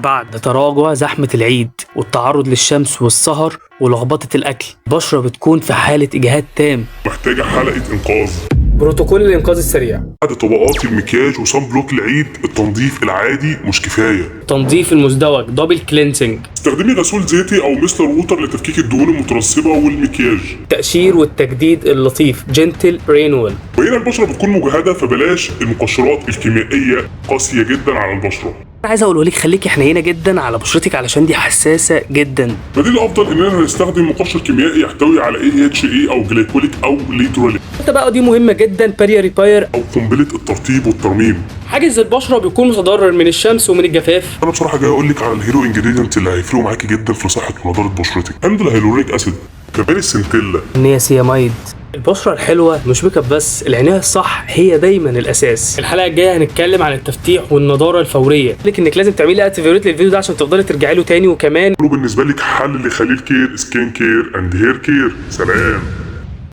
بعد تراجع زحمة العيد والتعرض للشمس والسهر ولخبطة الأكل، البشرة بتكون في حالة إجهاد تام. محتاجة حلقة إنقاذ. بروتوكول الإنقاذ السريع. بعد طبقات المكياج و sunblock العيد، التنظيف العادي مش كفاية. تنظيف المزدوج double cleansing. استخدمي غسول زيتي أو micellar water لتفكيك الدهون المترسبة والمكياج. التقشير والتجديد اللطيف gentle renewal. وهنا البشرة بتكون مجهدة، فبلاش المقشرات الكيميائية، قاسية جدا على البشرة. انا عايز اقوله لك، خليكي حنينه جدا على بشرتك علشان دي حساسة جدا. بديل الافضل اننا نستخدم مقشر كيميائي يحتوي على AHA او glycolic او ليتروليك. انت بقى دي مهمة جدا، barrier repair او قنبلة الترطيب والترميم. حاجز البشرة بيكون متضرر من الشمس ومن الجفاف. انا بصراحة جاي اقول لك على ال hero ingredient اللي هيفرقوا معاكي جدا في صحة ونضاره بشرتك، حمض ال hyaluronic acid، كمان ال centella. نياسياميد. البشرة الحلوة مش ميك اب بس، العناية الصح هي دايما الاساس. الحلقة الجاية هنتكلم عن التفتيح والنضاره الفوريه، لك انك لازم تعملي add favorite للفيديو ده عشان تفضلي ترجعي له تاني. وكمان بالنسبة لك حل لخليل care skin care and hair care. سلام.